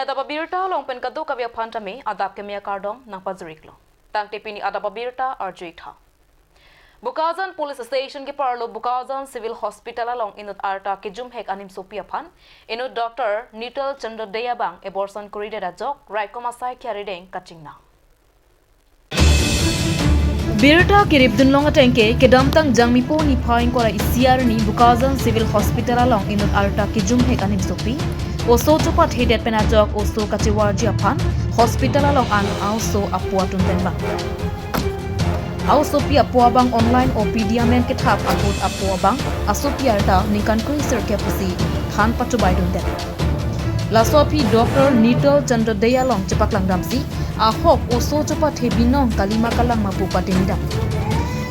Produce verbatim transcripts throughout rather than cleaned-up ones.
Adap abirta along pen kadokave aphan tame adap keme akardom nangpajiriklo. Tangte pini adap abirta arju-ik tha. Bokajan Police Station keparlo Bokajan Civil Hospital along inut arta kejumhek animsopi aphan inut Doctor Nital Chandra Dey abang abortion koridet ajok raikom asaikhei arideng kachingnang. Birta keripdun long ateng ke kedamtang Jangmipo niphai ingkoi ra isi arni Bokajan Civil Hospital along inut arta kejumhek animsopi oso chopathedet pen ajok oso kachevarji aphan hospital along an a-oso apo atum pen bang. A-osopi apo abang online O P D amen kethap ahut apo abang asopi arta ningkan kre sirkep pusi than pachobaidundet. Laso aphi Doctor Nital Chandra Dey along chepaklangdamsi ahok oso chopathe binong kalima kalang ma pu patinidam.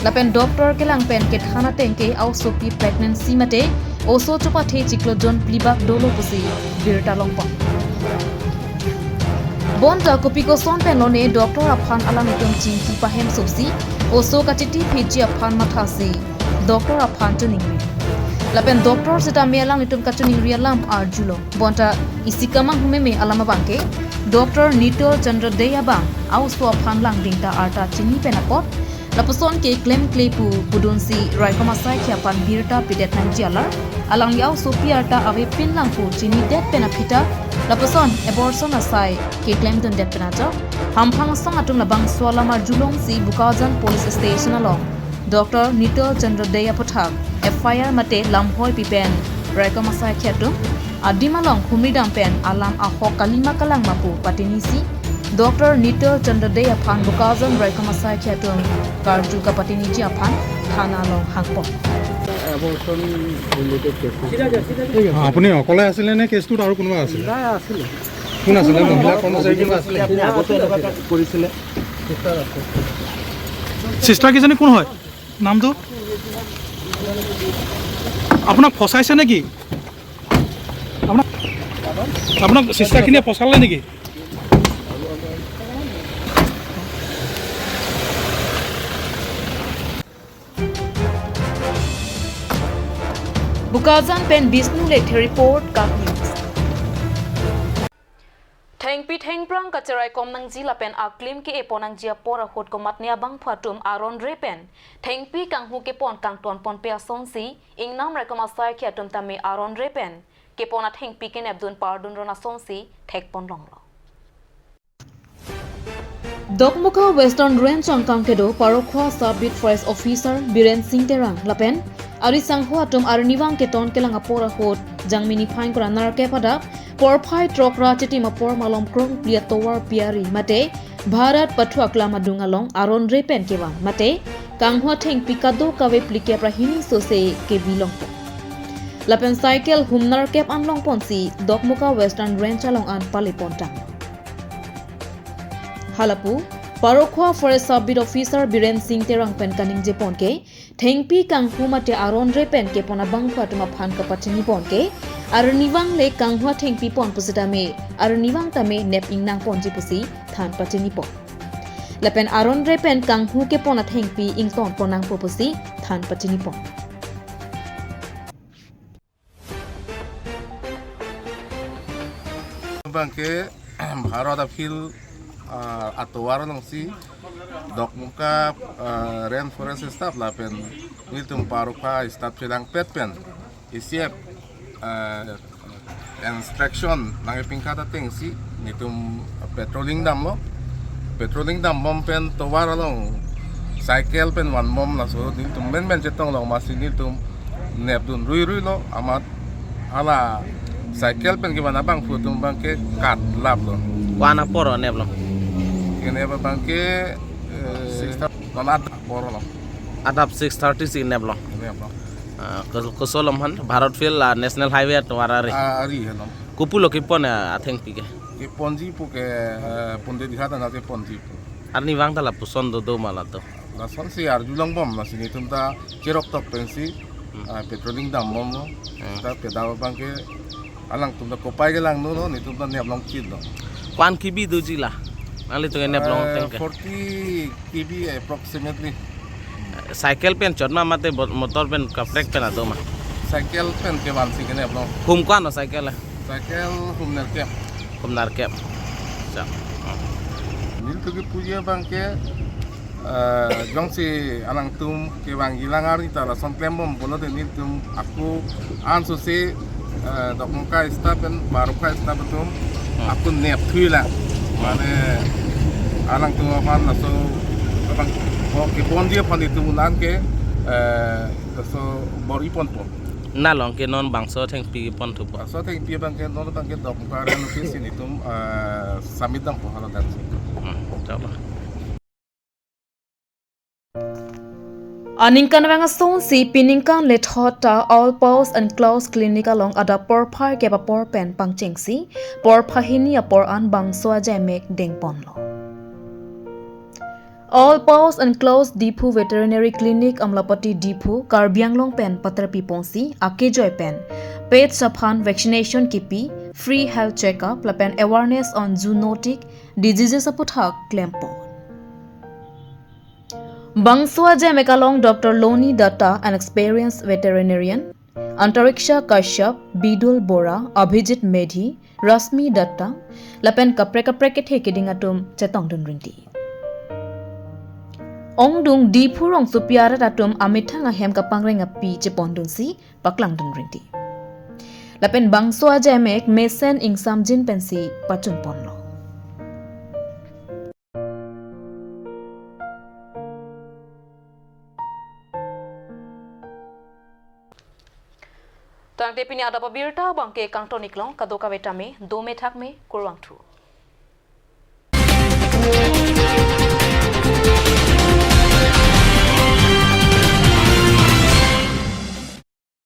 Lapen doctor kelang pen kethan ateng ke a-osopi pregnancy mate oso chopathe chiklo jon plibak dolo pusi birta longpon. Bonta kopi koson pen lone doctor aphan alanglitum chingki pahem sopsi oso kachiti phitji aphan mathasi doctor aphan choningri. Lapen doctor setame alanglitum kachoningri alam arjulo. Bonta isi kamanghu meme alam abang ke Doctor Nital Chandra Dey abang a-oso aphan langding ta arta chini pen apot lapuson ke klemkle pu pudunsi raikom asaikhei aphan birta pidet nangji alar alangli a-osopi arta avepin lang pu chinidet pen aphi ta lapuson abortion asai keklemdundet pen ajok hamphang asong atum labangso alam arjulongsi Bokajan Police Station along Doctor Nital Chandra Dey aputhak F I R mate lamhoi pipen raikom asaikhei atum adim along humridam pen alam ahok kalima kalang ma pu patinisi Doctor Nital Chandra Dey aphan Bokajan raikom asaikhei atum karju kapatiniji aphan thana along hangpon. Abortion related case. অ, আপুনি অকলে আছিলে নে কেছটোত আৰু কোনোবা আছিলে? নাই, আছিলে। কোন আছিলে? মহিলা কৰ্মচাৰী কোনোবা আছিলে? আপুনি আগতে এনেকুৱা কৰিছিলে? চিষ্টাৰ কেইজনী কোন হয়? নামটো? আপোনাক ফচাইছে নেকি? আপোনাক, আপোনাক চিষ্টাৰখিনিয়ে ফচালে নেকি? Bokajan pen Bishnu Lekthe report, KAT News. Thengpi thengphrang kacheraikom nangji lapen aklim ke-epon nangji apor ahut komatne abangphu atum aron re pen thengpi kanghu kepon kangtonponpe asonsi ingnam raikom asaikhei atum tame aron re pen kepon athengpi kenepdun pardun ron asonsi thekpon longlo. Dokmoka Western Range angkang kedo Parokhowa Sub Beat Forest Officer Biren Singh Terang lapen ari sangho atum arnivang keton kelang apor ahut Jangmi niphai ingkoi ra nerkep adap porphai throk ra chitim apor malom krongphli atovar pi ari mate Bharat Pathu aklam adung along aron re pen kevang mate kanghu athengpi kadokave phlikep ra hini sose kebi longpon. Lapen cycle hum nerkep an longponsi Dokmoka Western Range along an palepon tang. Halapu, Parokhowa Forest Sub Beat Officer Biren Singh Terang pen kaningjepon ke, thengpi kanghu mate aron re pen kepon abangphu atum aphan kapachinipon ke, arnivang le kanghu athengpi pon pusitame, arnivang tame nep ingnangponji pusi than pachinipon. Lapen aron re pen kanghu kepon athengpi ingtonpon nangpo pusi than pachinipon. Bangke Bharat Afield, ah, atovar alongsi Dokmoka, ah, Range Forest staff lapen nelitum Parokhowa staff chelangpet pen isi ep, ah, inspection nangkepingkat atengsi nelitum patrolling damlo. Patrolling dambom pen tovar along cycle pen vanbom, laso nelitum menmen chetong long masi nelitum nepdun ruiruilo amat hala cycle pen kevan abangphu atum bangke katlaplo. Ko-an apor neplong? Kenep abangke, eh, six thirty, non adap apor lo. Adap six thirty si neplong. Neplong. Ah, kos-, koson lom han, Bharat Afield la National Highway atovar ari. Ah, ari henlo. Kopulo kepon, ah, athengpi ke? Keponji pu ke, eh, Pondit Ghat anat keponji pu. Arnivang ta lapuson dodo ma latum? Lasonsi arjulongbom, lasi nelitum ta cheroktok pensi, hmm, ah, patrolling dambomlo. Hmm. Ta peda abangke alangtum ta kopai kelangdunlo, nelitum ta neplong chitlo. Ko-an kibi doji la? Nanglitum ke neplong, eh, ateng ke? Forty kibi approximately. Cycle pen chot ma mate bo-, motor pen kaprek pen ado ma? Cycle pen kevansi keneplong. Hum ko-an lo cycle, eh? Cycle hum nerkep. Kumnar kep. Sa. Nelitum kepuji abang ke, eh, jongsi alangtum kevangji alang arni ta lason klembom pulote nelitum ako anso si, eh, Dokmoka staff pen Baroka staff atum Hmm. ako nepthui lang. Mane alangtum aphan laso abang ko kebonji aphan itum unan ke, eh, laso bor-i ponpo. Nalong ke non bangso thengpi ponthupo. Bangso thengpi abang ke non abang ke Dokmoka office si nelitum, eh, submit dampo hala dan si. Hmm, chalo. Aningkanvang asonsi pi ningkan lethot ta All Purpose Enclosed Clinic along adap porphai kep apor pen pangchengsi porphai hini apor an bangso ajaimek dengponlo. All Purpose Enclosed Diphu Veterinary Clinic Amlapatty Diphu Karbi Anglong pen paterpi ponsi akejoi pen pets aphan vaccination kipi, free health checkup lapen awareness on zoonotic diseases aputhak klempon. Bangso ajaimek along Doctor Loni Datta, an experienced veterinarian, Antariksha Kashyap, Bidul Bora, Abhijit Medhi, Rashmi Datta, lapen kaprek kaprek kethe keding atum chetongdun rinti. Ongdung Diphu rongsopi arat atum amethang ahem kapangreng api chepondunsi paklangdun rinti. Lapen bangso ajaimek mesen ingsamjin pensi pachunponlo. Tangte pini adap abirta abang ke kangton-iklong, kadokave tame dome thakme, kurvangthu.